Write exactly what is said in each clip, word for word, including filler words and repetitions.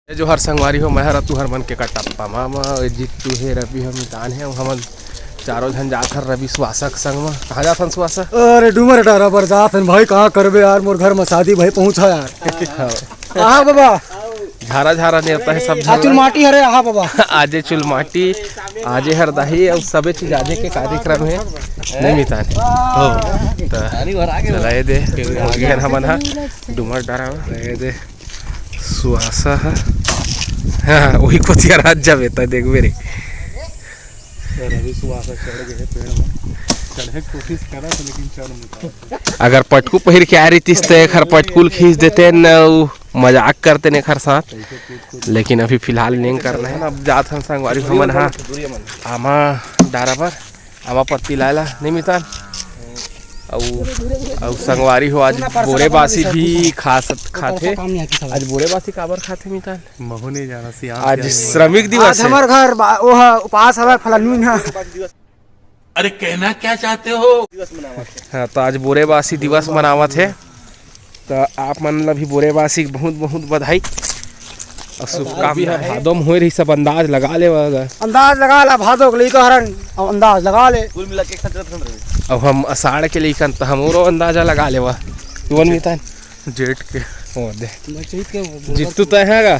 जोहार संगवारी हो, मैं हर तुहर मन के कटप्पा मामा, ए जित्तू हे, रवि हे, मितान हे, अउ हमन चारों झन जात हन रवि सुवासा के संग म। कहाँ जात हन सुवासा? अरे डूमर डारा बर जात हन भाई, कहाँ करबे यार, मोर घर म शादी भाई पहुँचा यार। हाँ। आहा बाबा। झारा झारा नेवता हे सब झन। चुलमाटी हरे, आहा बाबा। आजे चुलमाटी, आजे हरदाही, अउ सबे चीज आजे के कार्यक्रम हे। नहीं मितान। हो। त चला ए दे, पहुँच गए हमन हा डूमर डारा म। ए दे। सुवासा ह। हाँ, वही कोतिया रात जाबे त देखबे रे। रवि सुवासा चढ़ गए पेड़ में। चढ़े के कोशिश करा था, लेकिन चढ़ नहीं पाया। अगर पटकू पहिर के आ रही तीस, तो एक हर पटकूल खींच देते न, उ मजाक करते न एक हर साथ। लेकिन अभी फिलहाल नहीं करना है ना। अब जात हन संगवारी हमन हा आमा डारा बर। आमा पत्ती लाय ला, नहीं मितान? अउ, अउ संगवारी हो, आज बोरे बासी भी खा सक-, खाथे। आज बोरे बासी काबर खाथे मितान? महू नहीं जाना, सियान आज सियान श्रमिक दिवस आज है। हमर घर बा-, ओह उपास हवय फलानू इहाँ। अरे कहना क्या चाहते हो? हाँ, तो आज बोरे बासी दिवस मनावत हे। त आप मन ला भी बोरे बासी के बहुत बहुत बधाई अउ शुभकामना। भादो म होए रही, सब अंदाज लगा लेवा गा। अंदाज लगा ला, भादो के लइका हरन, अब अंदाज लगा ले। कुल मिला के एक साथ चलत हन रहे। अब हम अषाढ़ के लइका हन, त हमरो अंदाजा लगा लेवा। तुमन मितान? जेठ के। ओ दे। मैं चैत के बोलत जित्तू तय है गा?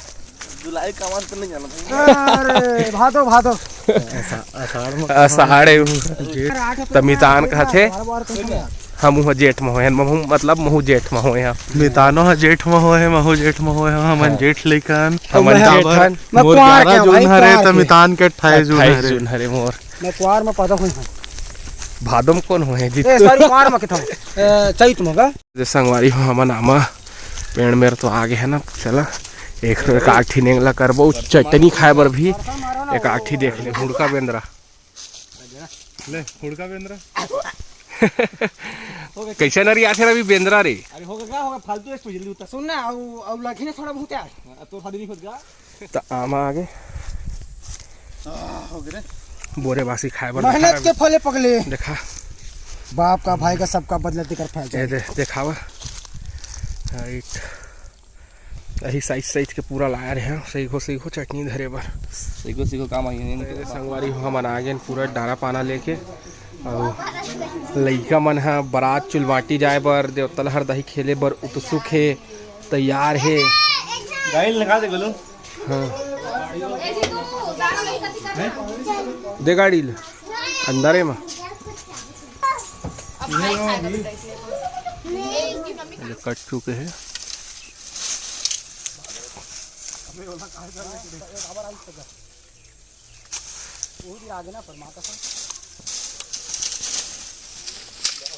जुलाई का मास तो नहीं जाना था। अरे, भादो, भादो। अषाढ़ में अषाढ़ है। जेठ। त मितान कहथे, बार बार कहथे। हम उहाँ जेठ में होए हन, महू, मतलब महू जेठ में होए हन। मितानो ह जेठ में होए हे, महू जेठ में होए हे, हमन हाँ। जेठ लइकन। हमन हमन जेठ हन। मैं मोर कुंवार ग्यारह के हूँ जून भाई, हरे, कुंवार त के। मितान के अट्ठाईस जून अट्ठाईस हरे। जून हरे मोर। मैं कुंवार में पैदा हुई हूँ। भादो में कौन होए हे? ए, जित्तू। सॉरी, कुंवार में किथा हूँ। ए, चैत में होगा। जे संगवारी हो, हमन आमा पेड़ मेर तो आ गए हे ना, चला एक, एक आठी नेंगला करबो, चटनी खाए बर भी एक आठी देख ले, हुड़का बेंदरा। ले, हुड़का बेंदरा। कैसे नरी आथे रवि बेंदरा रे? अरे होगा, होगा, फालतू है, तू जल्दी उतर। सुन ना, अउ, अउ लाठी ना थोड़ा बहुत यार। हाँ, तो खाली नहीं खुद का। त आमा आगे। आ, हो गए रे। बोरे बासी खाए बर मेहनत देखा के फले पगले। देखा। बाप का, भाई का, सबका बदला तेकर फल। ए दे, देखावा। राइट। यही साइज साइज के पूरा लाए रहे हैं, सही घो, सही घो चटनी धरे बर। सही घो, सही घो काम आई है। ए दे संगवारी हो, हमन आ गए पूरा डारा पाना लेके। अउ लइका मन ह बरात चुलमाटी जाए बर, देवतल हरदाही खेले बर उत्सुक हे, तैयार हे। गाइल लगा दे गोलू। हाँ। दे गाड़ी ले, अंदर हे मा। ये कट चुके हैं।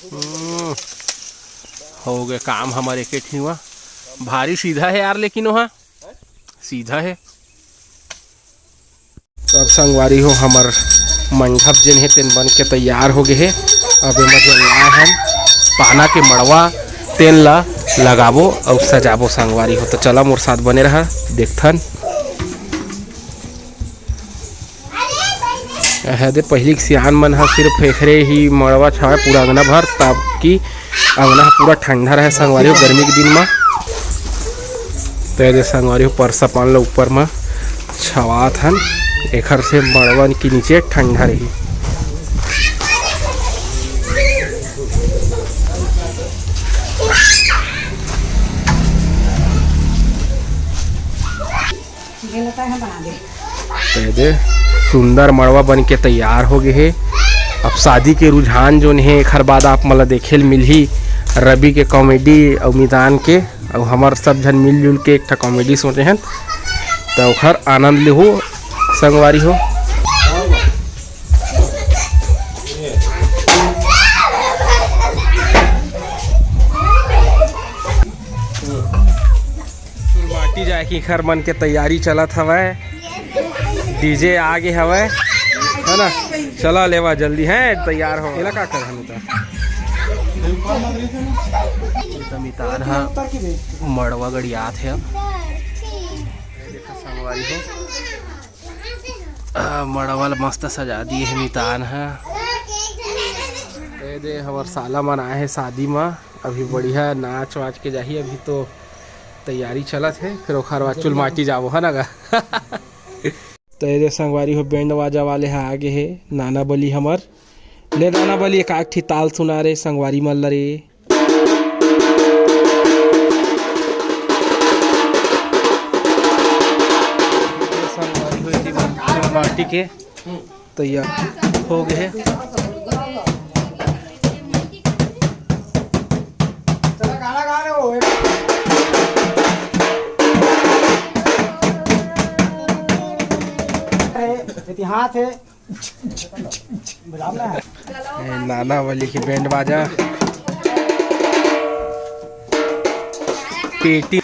हम्म, हो गए काम हमर एक ठिवा। भारी सीधा है यार, लेकिन वहाँ सीधा है। तो अब संगवारी हो, हमर मंडप जेन हे तेन बन के तैयार हो गए हे। अब एमा जेन लाए हन पाना के मड़वा, तेन ला लगाबो अउ सजाबो संगवारी हो। तो चला मोर साथ बने रहा, देखथन। एह दे पहिली के सियान मन ह सिर्फ एखरे ही मड़वा छावे पूरा अंगना भर, ताकि अंगना ह पूरा ठंडा रहे संगवारी हो गर्मी के दिन म। तो ये दे संगवारी हो परसा पान ल ऊपर म छवात हन, एखर से मड़वन के नीचे ठंडा रही। ये लेता है, बना दे। तो ये दे, सुंदर मड़वा बन के तैयार हो गए हे। अब शादी के रुझान जोन हे, एखर बाद आप मन ला देखे ल मिलही रवि के कॉमेडी अउ मितान के, अउ हमर सब झन मिलजुल के एक ठा कॉमेडी सोचे हन, तो ओखर आनंद लेहू संगवारी हो। माटी जाए के एखर मन के तैयारी चलत हवय, डीजे आ गे हवय, है ना? चला लेवा जल्दी, है तैयार हो। एला का कर हन त? त मितान ह मड़वा गड़ियात हे अब। देखा संगवारी हो, आ, मड़वा ल मस्त सजा दिए हे मितान ह। ए दे हमर साला मन आए हे शादी म, अभी बढ़िया नाच वाच के जाही। अभी तो तैयारी चलत हे, फिर ओखर बाद चुलमाटी जाबो, है ना गा? तो ये दे संगवारी हो, बैंड बाजा वाले ह आगे हे, नाना बली हमर। ले नाना बली, एक आध ठी ताल सुना रे संगवारी मन ल रे। संगवारी हो, ये दे चुलमाटी के तैयार हो गए हे। इतिहास है। ए, नाना बली के बैंड बाजा, पेटी।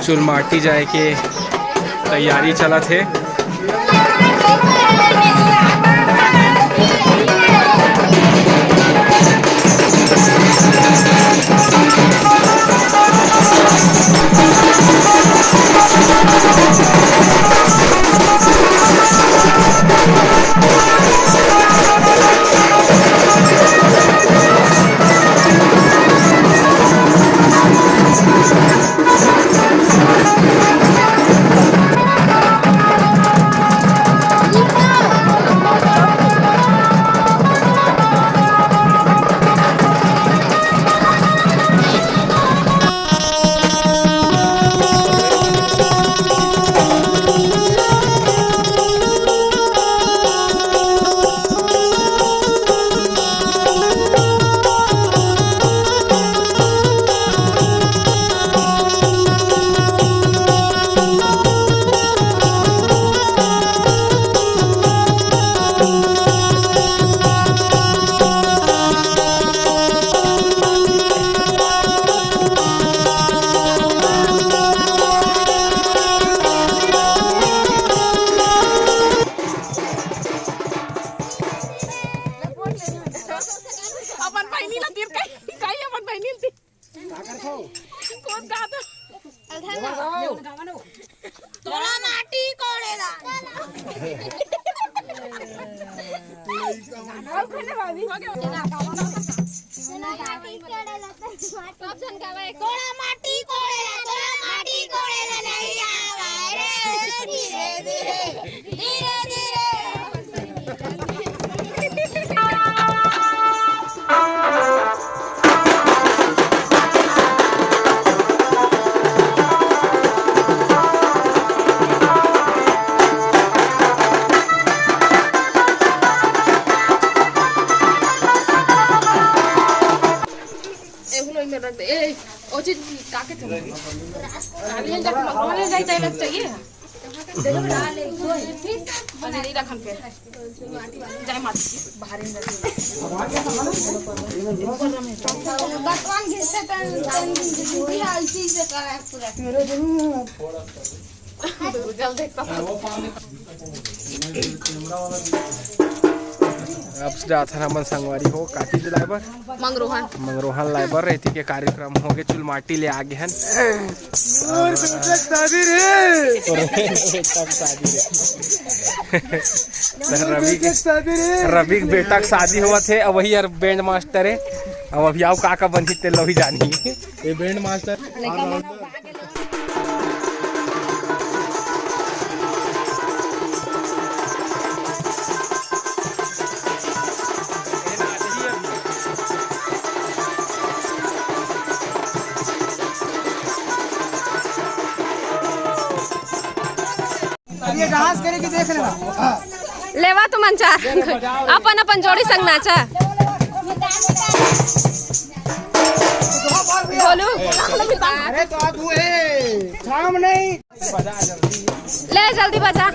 चुलमाटी जाए के तैयारी चलत हे। अपन बहिनी ला तीर कई, कई अपन बहिनी ला तीर। कौन कहा था? तोला माटी कोड़े ला। माटी कोड़े ला। काली जब मंगवा ले जाए, तब चाहिए। अरे नहीं रखन पे। जय माता दी, बाहर ही रख। बर्तमान घिसे तन, तन घिसे, आलसी से का है पूरा। जल देखता। अब जात हन हमन संगवारी हो, काकी जी लाए बर। मंगरोहन। मंगरोहन लाए बर, एती के कार्यक्रम हो गे, चुलमाटी ले आ गे हन। मोर बेटा के शादी रे। मोर बेटा के शादी रे। त रवि के, शादी रे। रवि के बेटा के शादी होवत हे, अब वही यार बैंड मास्टर हे। अब अभी आओ का का बनही ते लोही जानी। ये बैंड मास्टर। अब ये डांस करेगी, देख लेना। लेवा तुमन चा, अपन अपन जोड़ी संग नाचा। बोलू। अरे तो आप हुए, शाम नहीं। ले जल्दी बजा।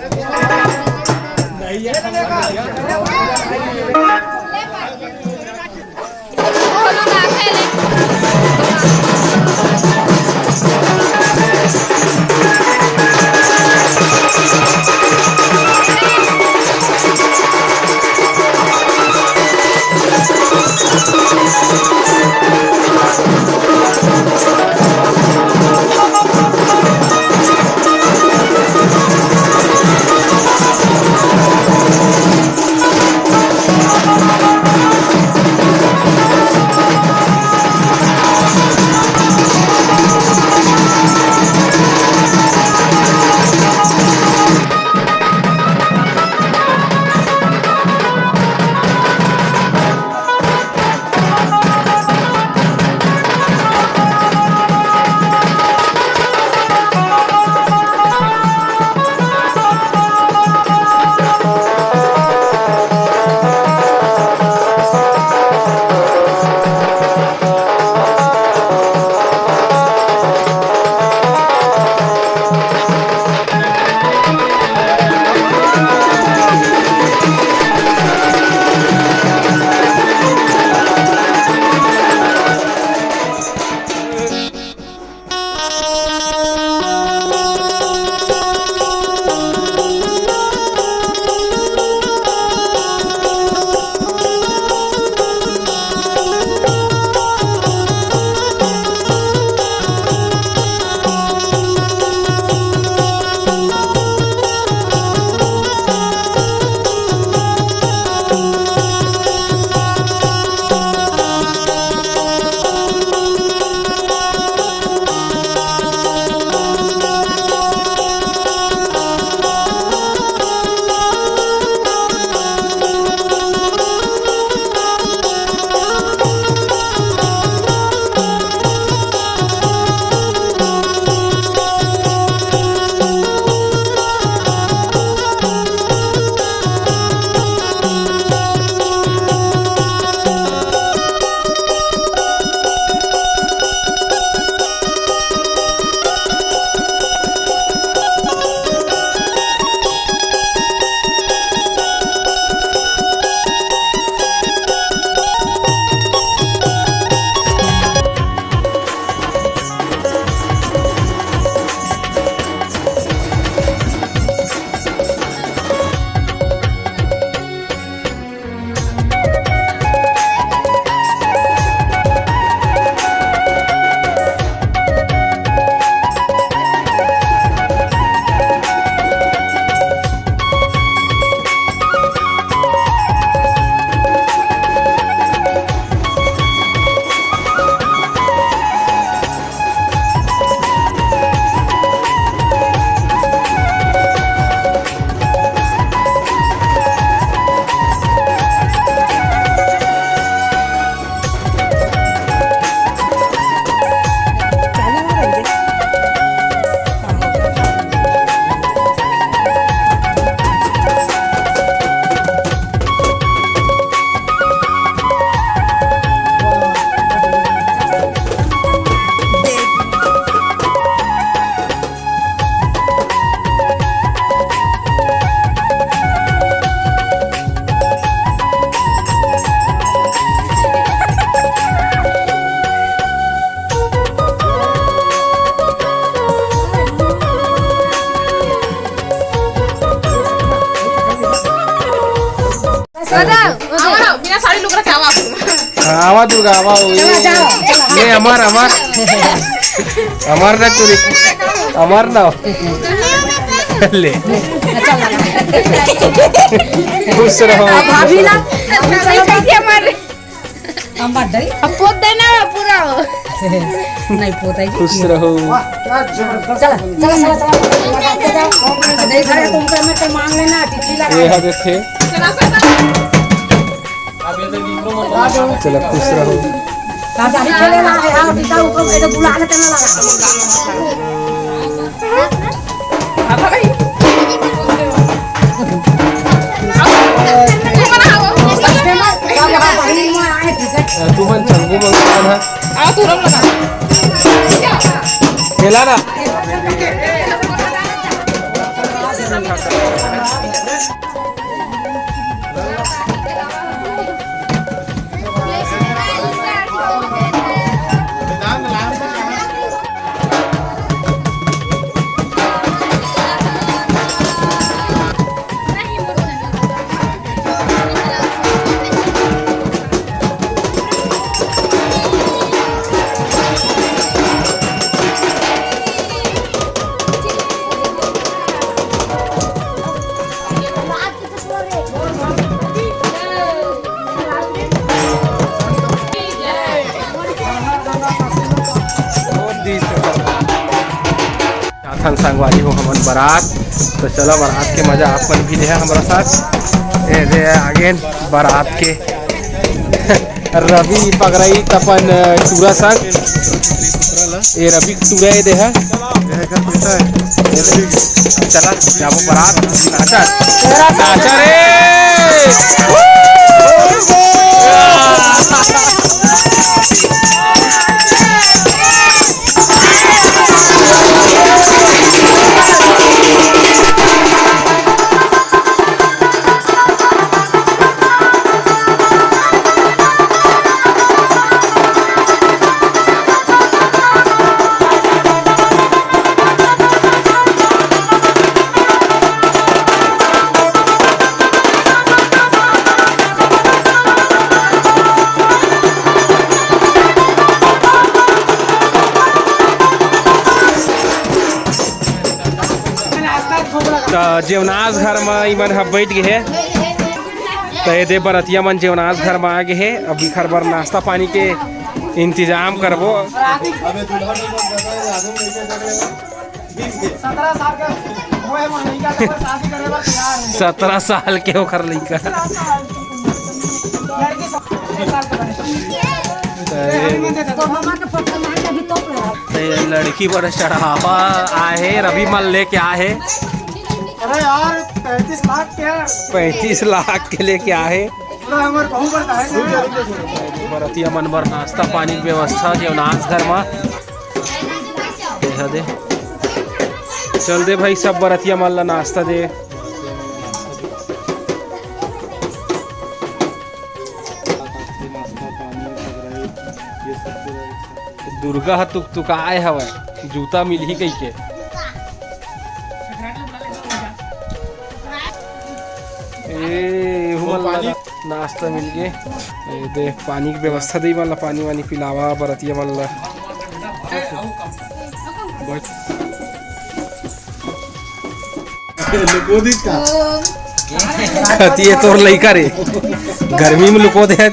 बताओ, बताओ। आवा, बिना साड़ी लुगरा के आवा। हाँ, आवा दुर्गा, आवा। ये, ये अमर, अमर। अमर ना चूरी। अमर ना। ले। खुश रहो। अब भाभी ना। हम चलो, कैसे हमारे? हम बात दई। अब पोत देना है पूरा। नहीं पोता है जी। खुश रहो। चला, चला, चला, चला। नहीं, घरे तुमसे मैं तो मांग लेना, टिकली लगा। ये है देखे। चला, खुश रहो। दादा, अभी खेले ना, हाँ, बेटा, ऊपर, इधर बुला लेते ना लगा। तुमन चंगू मंगवान है। खेला ना। जाथन संगवारी हो हमन बरात। तो चलो, बरात के मजा आप मन भी लेहा हमरा साथ। ए दे आगे बरात के। रवि पगराई तपन चूरा संग। ए रवि टूरा ए देहा। चला, जाबो बरात, नाचा, नाचा रे। त जेवनास घर म इमन ह बैठ गे हे। त ये दे बरतिया मन जेवनास घर म आ गे हे। अब इखर बर नाश्ता पानी के इंतजाम करबो। सत्रह साल के वो है, वो लड़का तो शादी करे बर तैयार है। सत्रह साल के ओकर लइका। लड़की सत्रह साल के बने। तो ये लड़की बर चढ़ावा आए हे, रवि मल लेके आए हे। अरे यार, पैंतीस लाख के। पैंतीस लाख के लेके आए हे। पूरा हमर कहूँ पर काहे ना। बरतिया मन बर नाश्ता पानी के व्यवस्था जेवनास घर म। दे, दे। चल दे भाई, सब बरतिया मन ला नाश्ता दे। दुर्गा ह तुकतुकाए हवय, जूता मिलही कहिके। ए, एहू मन ला नाश्ता मिल गे। ए, दे, पानी के व्यवस्था दे, मन ला पानी वानी पिलावा, बरतिया मन ला। कति ये तोर लइका रे, गर्मी में लुको दे।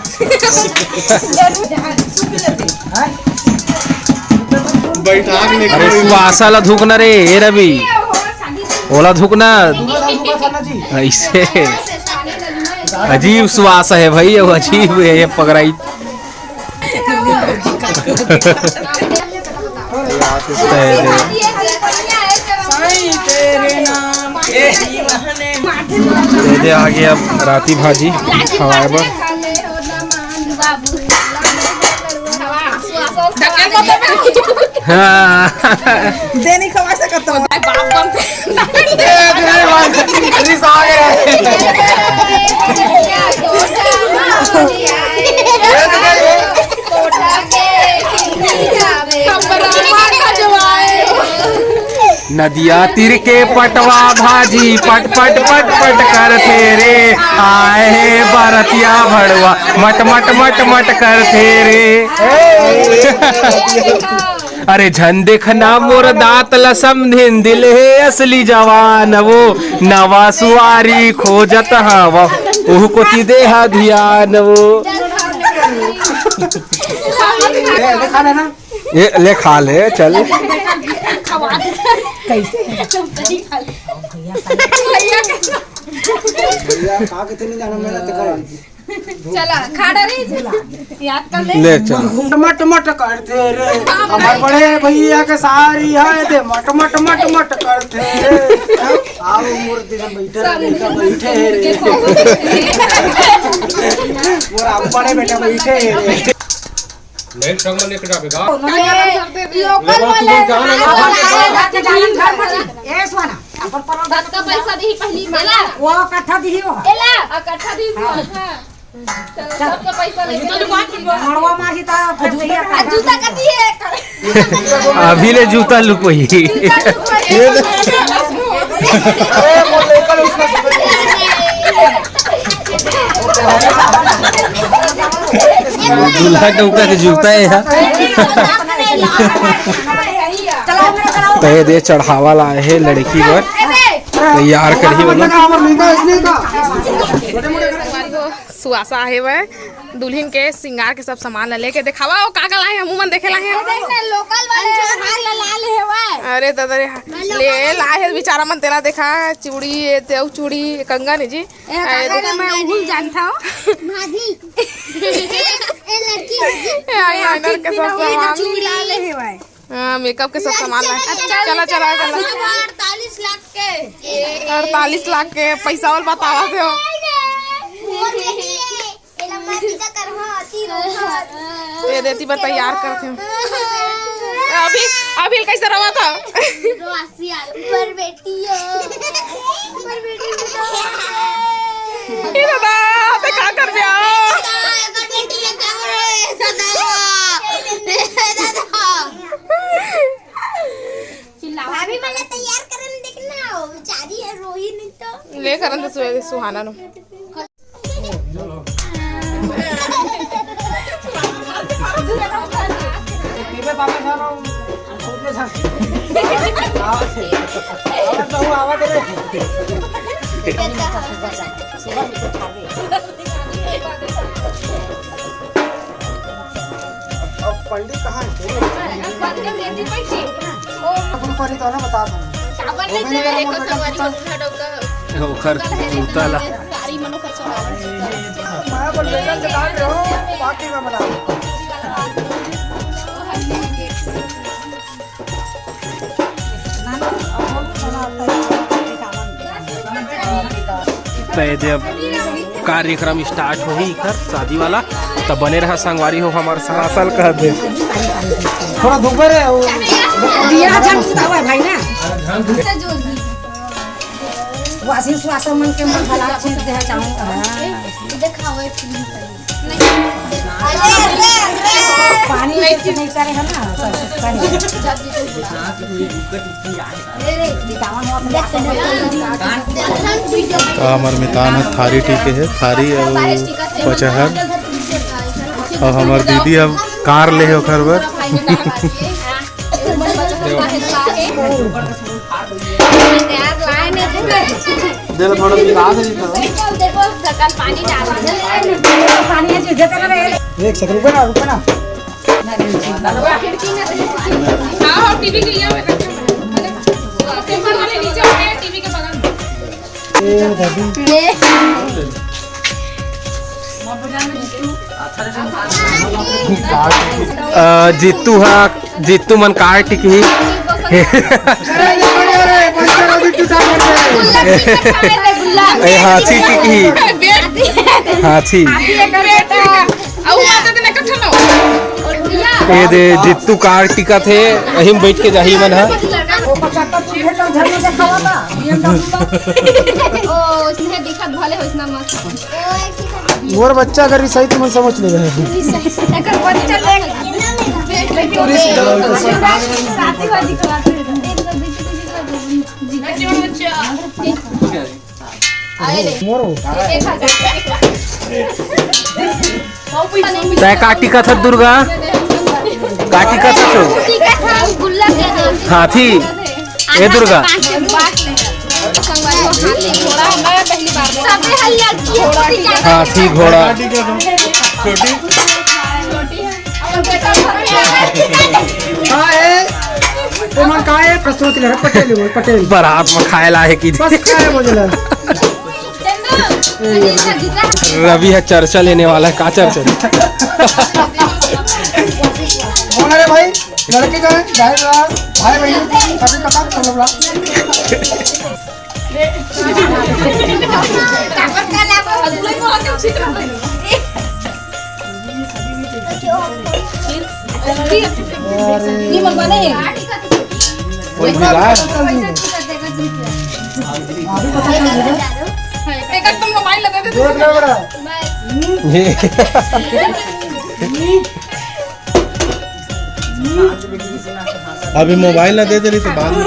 अरे सुवासा ला धुक ना रे, ए रवि, ओला धुक ना। ऐसे अजीब सुवास है भाई, वो अजीब है ये पगराई। दे दे, आ गया अब राती भाजी खवाए बर। हाँ। दे नहीं खवा सकत तो। नदिया तीर के पटवा भाजी पट पट पट पट करथे रे, आए हे बरतिया भड़वा मट मट मट मट करथे रे। अरे झन देखना मोर दांत ल समधिन, दिल हे असली जवान वो, नवा सुवारी खोजत हवा, ओहू कोती देहा धियान वो। ए, ले खा ले ना। ए, ले खा ले, चल। भैया, खा के तो नहीं जाना, मेहनत करो। चला, खा डाली। याद कर ले। ले, चल। मट मट करथे रे, हमर बड़े भैया के सारी हे दे, मट मट मट मट करथे रे। आओ मोर दिल बैठे रे, बैठे रे। मोर आप बड़े बेटा बैठे रे। नेक्स्ट टाइम लेके जाबे का? लोकल वाले। ए सोना, अपन परल सबका पैसा दी पहली माला। वो कट्ठा दी हो। एला, आ कट्ठा दी हो। हाँ। चलो, सबका पैसा लेके मड़वा मारी ता भैया का। आ जूता कती है? अभी ले जूता लुकोई। जूता लुकोई। दूल्हा के ऊपर के जूता है यार। तो ये दे चढ़ावा ला हे लड़की बर, तैयार करही बोलो। सुवासा आहे वह दुल्हन के श्रृंगार के सब सामान ला लेके देखावा। वो का का लाए, हमू मन देखे लाए हैं। लोकल वाले हार ला ला ले हे वह। अरे दादा रे, ले लाए हे बेचारा मन, तेला देखा, चूड़ी, ये तेऊ चूड़ी, कंगन जी। ए, ए, देख, मैं भूल जानता हूँ। भाभी। ए, लड़की, लड़की। ए, eyeliner के सब सामान। चूड़ी। हाँ, makeup के सब सामान है। अच्छा, चला, चला, चला। अड़तालीस लाख के। अड़तालीस लाख के पैसा वाला बतावा थे हो। बोल रही है। एला मत जा कर, हाँ, अति रोहा। ये देती बर तैयार करथे। अभी, अभी कैसे रवा था? रोआ सियाल पर बेटी हो। पर बेटी हो। ए दादा, ते का कर दिया? पर बेटी है, क्या बोल रहे हैं? दादा। दादा। भाभी, मैंने तैयार करन देखना हो, बेचारी है, रोही नहीं तो। ले करन तो सु-, सुहाना नो। अब पंडित कहाँ है? अपन ऊपर ही तो ना बता था। ओखर जूता ला। मैं बोल बेटा, चला रहे हो, बाकी मैं बना। पैदे अब कार्यक्रम start होही इकर शादी वाला, त बने रहा संगवारी हो हमर साथ। असल कह दे। थोड़ा धूप रे, वो दिया झंडा हुआ है भाई ना। वासी सुवास मन के मन भला चीज दे चाहूं। हाँ। पानी नहीं करे है ना, तो पानी। तो हमर मितान ह थारी टीके हे, थारी अउ पचहर, अउ हमर दीदी अब कार ले हे ओखर बर। दे ला थोड़ा सा। देखो, देखो, ढक्कन पानी डाला। एक सेकंड, रुको ना, रुको ना। खिड़की में देखो। हाँ, हाँ, टीवी के यहाँ पे रखा है। टेबल वाले नीचे होते हैं, टीवी के बगल में। अ, जीतू हा, जीतू मन कार टिकही। ए, हाथी टिकही। हाथी। ये दे, जीतू कार टिकत हे, यही में बैठ के जाही मन हा। ओ, इसने दिखत भले हो, इतना मस्त। मोर बच्चा अगर रिसाही तो मन समझ ले रहे हैं। एकर बच्चा देख। पूरी सीधा होता है। राती वाली को आते हैं। मोरो। तैं का टिकत हस दुर्गा? का टिकत हस? हाथी। ए दुर्गा। हाथी घोड़ा। का है? ओमन का है? प्रस्तुति ले पटेल हो, पटेल। बारात में खाए ला है कि बस खाए बोले ला। रवि है चर्चा लेने वाला है, का चर्चा? कौन है रे भाई? लड़के का है? भाई, भाई, भाई, अभी पता चलो बड़ा। अभी मोबाइल ना दे दे रही तो बाद में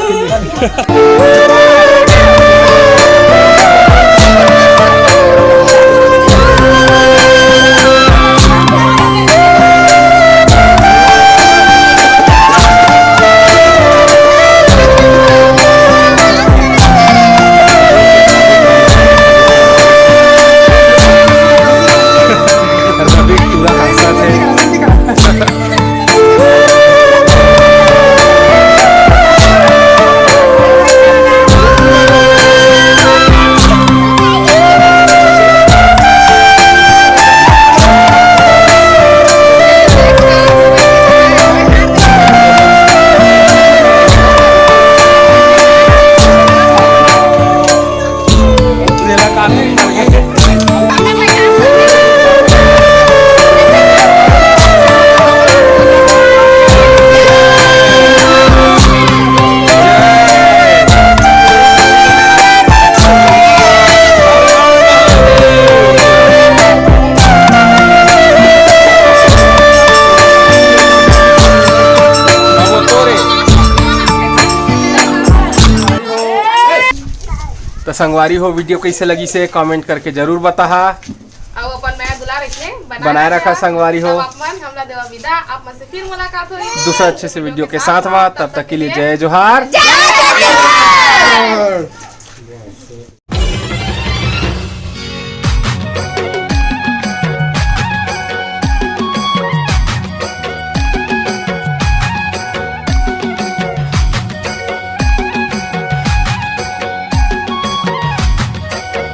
तो संगवारी हो, वीडियो कैसे लगी से कमेंट करके जरूर बताहा। अउ अपन मया दुलार रखे बनाए रखा संगवारी हो। तब आप मन हमला देवा विदा, आप मन से फिर मुलाकात होई दूसरा अच्छे से वीडियो के साथ मा। तब तक के लिए जय जोहार।